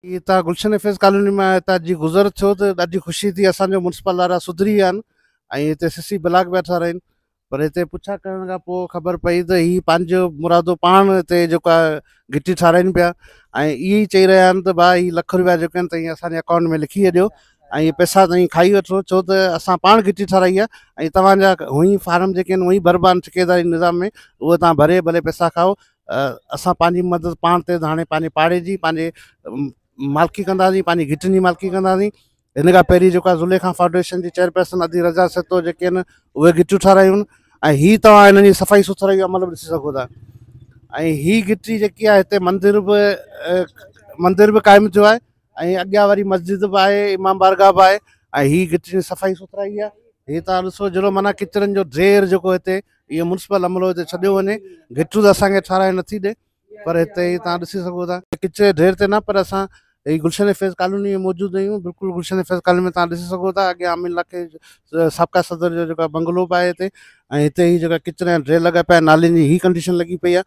هتان گلشن حفيظ ڪالوني مان هتان جي گذر ٿيو ته ڏاڍي خوشي ٿي. اسان جو ميونسپل وارا سڌري ويا آهن ۽ هتي سي سي بلاڪ به ٺهرائين، پر هتي پڇا ڪرڻ کان پوء خبر پئي ته هي پنهنجو مرادو پاڻ هتي جيڪو آهي گهٽي ٺهرائين پيا ۽ اهي ئي چئي رهيا آهن ته ڀاء هي لک روپيا جيڪي آهن توهين اسان جي اڪائونٽ ۾ لکي ڇڏيو ۽ اهي پئسا توهين کائي وٺو، ڇو ته اسان پاڻ گهٽي ٺهرائي آهي ۽ توهان جا هونئن ئي فارم جيڪي آهن اهي ئي ڀربا آهن ٺيڪيداري نظام ۾، اهي توهان ڀري ڀلي پئسا کائو. اسان پنهنجي مدد پاڻ تي هاڻي پنهنجي پاڙي جي پنهنجي مالڪي ڪنداسين، پنهنجي گهٽين جي مالڪي ڪنداسين. هن کان پهرين جيڪو آهي زليخا فائونڊيشن جي چيئرپرسن ادي رضا سهتو جيڪي آهن اهي گهٽيون ٺهرايون ۽ هي توهان هنن جي صفائي سٿرائي جو عمل به ڏسي سگهو ٿا. ۽ هي گهٽي جيڪي آهي هتي مندر به قائم ٿيو آهي ۽ اڳيان وري مسجد به آهي، امام بارگاهه به آهي ۽ هي گهٽي جي صفائي سٿرائي آهي. هي توهان ڏسو جهڙو معنيٰ ڪچرن جو ڍير جيڪو هتي اهو ميونسپل عملو هتي ڇڏيو وڃي. گهٽيون ته اسان کي ٺهرائي نٿي ڏي، پر هتي هي توهان ڏسي سگهو ٿا ڪچري جي ڍير تي نه، پر اسان هي گلشن فيض ڪالوني ۾ موجود آهيون. بلڪل گلشن فيض ڪالوني ۾ توهان ڏسي سگهو ٿا اڳيان امين لاکي سابقا صدر جو جيڪو بنگلو به آهي هتي ۽ هتي هي جيڪا ڪچري جا ڍير لڳا پيا آهن، نالين جي هي ڪنڊيشن لڳي پئي آهي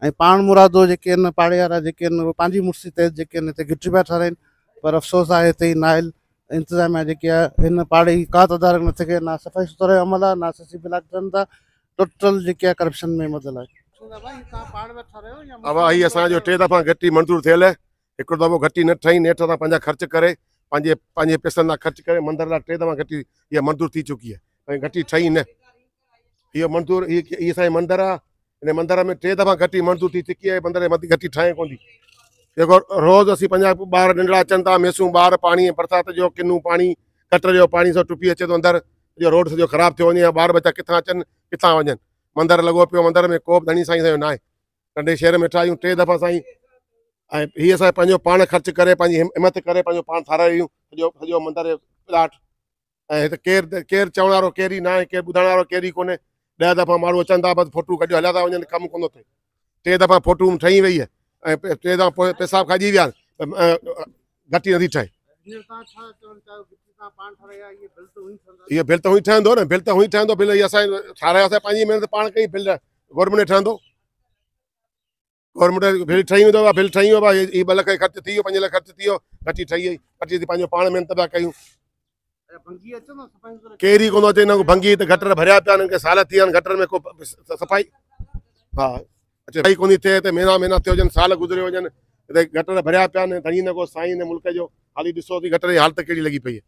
۽ پاڻ مرادو جيڪي آهن پاڙي وارا جيڪي آهن اهي پنهنجي مڙسي تحت جيڪي آهن هتي گهٽيون پيا ٺهرائين، پر افسوس آهي هتي هي نااهل انتظاميا جيڪي آهي هن پاڙي جي ڪا تدارڪ نٿي ڪري، نه صفائي سٿرائي جو عمل آهي نه سي سي بلاڪ ٺهن ٿا، ٽوٽل جيڪي آهي ڪرپشن ۾ مدل آهي. ابا هي اسان جو ٽي دفعا گهٽي منظور ٿيل آهي، هڪڙو دفعو گهٽي نه ٺهي، نيٺ اسان پنهنجا خرچ ڪري پنهنجي پنهنجي پئسن تان خرچ ڪري مندر لاء ٽي دفعا گهٽي اها منظور ٿي چڪي آهي ۽ گهٽي ٺهي نه. اهو منظور هي هي اسان جو مندر آهي، ان مندر ۾ ٽي دفعا گهٽي منظور ٿي چڪي آهي، مندر جي مٿي گهٽي ٺاهي ڪونه ٿي. جيڪو روز اسين پنهنجا ٻار ننڍڙا اچن ٿا، ميسون ٻار پاڻي برسات جو ڪنو پاڻي گٽر جو پاڻي سڀ ٽپي اچي ٿو اندر، سڄو روڊ سڄو خراب ٿيو وڃي، ٻار ٻچا ڪٿان اچن ڪٿان وڃن. مندر لڳو پيو، مندر ۾ ڪو به ڌڻي سائين سائين ناهي. ٽنڊي شهر ۾ ويٺا آهيون ٽي دفعا سائين، ۽ هي اسان پنهنجو پاڻ خرچ ڪري پنهنجي همت ڪري پنهنجو پاڻ ٺارايو آهيون سڄو سڄو مندر جو پلاٽ. ۽ هت ڪير چوڻ وارو ڪير ئي ناهي، ڪير ٻڌائڻ وارو ڪير ئي ڪونهي. 10 دفعا ماڻهو اچن ٿا بس فوٽو ڪڍيو هليا ٿا وڃن، ڪم ڪونه ٿو ٿئي. 3 دفعا فوٽو ٺهي وئي آهي ۽ 3 دفعا پوء پئسا به کائجي ويا آهن، گهٽي نٿي ٺهي. اهو بل ته هونئن ٺهندو نه، بل ته هونئن ٺهندو، بل هي اسان ٺارايو اسان پنهنجي محنت پاڻ ڪئي، بل گورنمينٽ ٺهندو. گورنمينٽ بل ٺهي ويندو، بل ٺهي ويو، هي 2 لک خرچ ٿي ويو، 5 لک خرچ ٿي ويو، گهٽي ٺهي وئي، گهٽي ٿي پنهنجو پاڻ محنت پيا ڪيون. ڪير ئي ڪونه اچي، نه ڀنگي ته گٽر ڀريا پيا آهن، سال ٿي ويا آهن گٽر ۾ ڪو صفائي ها اچي صفائي ڪونه ٿئي ته مهينا مهينا ٿيو وڃن، سال گذري وڃن، هتي گٽر ڀريا پيا آهن، ڌڻي نه ڪو سائين هن ملڪ جو. حالي ڏسو ٿي گٽر جي حالت ڪهڙي لڳي پئي آهي.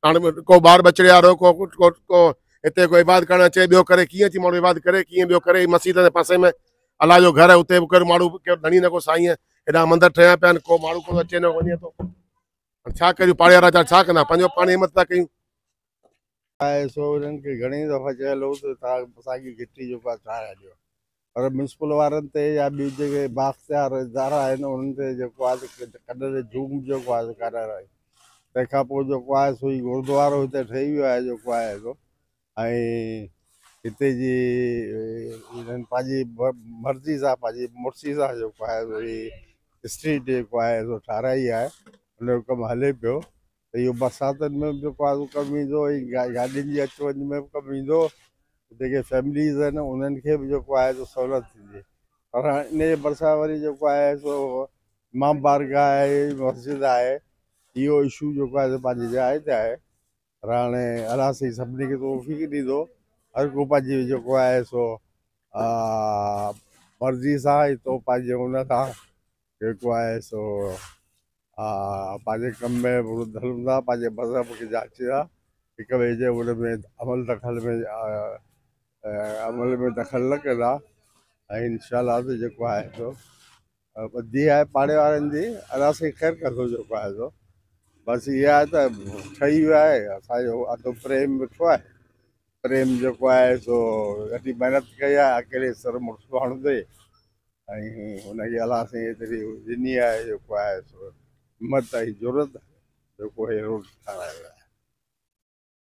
هاڻي ڪو ٻار ٻچڙي وارو ڪو ڪو ڪو هتي ڪو عبادت ڪرڻ اچي، ٻيو ڪري ڪيئن اچي ماڻهو عبادت ڪري ڪيئن ٻيو ڪري. مسجد جي پاسي ۾ الله جو گهر آهي، اتي به ڪير ماڻهو ڪير ڌڻي نه ڪو سائين آهي. هيڏانهن مندر ٺهيا پيا آهن، ڪو ماڻهو ڪونه اچي نه وڃي ٿو. هاڻي ڇا ڪريون، پاڙي وارا ڇا ڪندا، پنهنجو پاڻ همت ٿا ڪيون. آهي سو انهن کي گهڻي دفعا چيل هو ته توهان اسان کي گهٽي جو ڪا ٺاهرائي ڏيو، پر ميونسپل وارن تي يا ٻي جيڪي بااختيار ادارا آهن انهن تي جيڪو آهي ته ڪڏهن جوم جيڪو آهي سو ڪارائي. تنهن کان پوء جيڪو آهي سو هي گردوارو هتي ٺهي ويو آهي جيڪو آهي سو، ۽ هتي جي انهن پنهنجي مرضي سان پنهنجي مڙسي سان جيڪو آهي سو هي اسٽريٽ جيڪو آهي سو ٺاراهي آهي، ان جو ڪم هلي پيو. ته اهو برساتن ۾ به جيڪو آهي سو ڪم ايندو ۽ گاڏين جي اچ وڃ ۾ به ڪم ايندو. جيڪي فيمليز آهن انهن کي به جيڪو آهي سو سهولت ٿيندي. پر هاڻي ان جي ڀرسان وري جيڪو آهي سو امام بارگاهه آهي، مسجد آهي، اهو اشو جيڪو آهي سو پنهنجي جاء تي آهي. پر هاڻي الله سائين سڀني کي توفيق ڏيندو، هر ڪو پنهنجي جيڪو آهي سو مرضي سان ۽ تو پنهنجي ان سان جيڪو آهي سو پنهنجي ڪم ۾ رڌل هوندا، پنهنجي مذهب کي جاچيندا، هڪ ٻئي جي ان ۾ عمل دخل ۾ عمل ۾ دخل نه ڪندا ۽ انشاء الله ته جيڪو آهي سو ٻڌي آهي پاڙي وارن جي، الله سائين خير ڪندو جيڪو آهي سو. بس اها آهي ته ٺهي ويو آهي، اسانجو اڌ پريم ويٺو آهي، پريم جيڪو آهي سو ڏاڍي محنت ڪئي آهي اڪيلي سر مڙس ماڻهو تي، ۽ هن کي الله سائين ايتري ڏني آهي جيڪو آهي سو همت ۽ جرئت جيڪو هي روڊ ٺارايو آهي.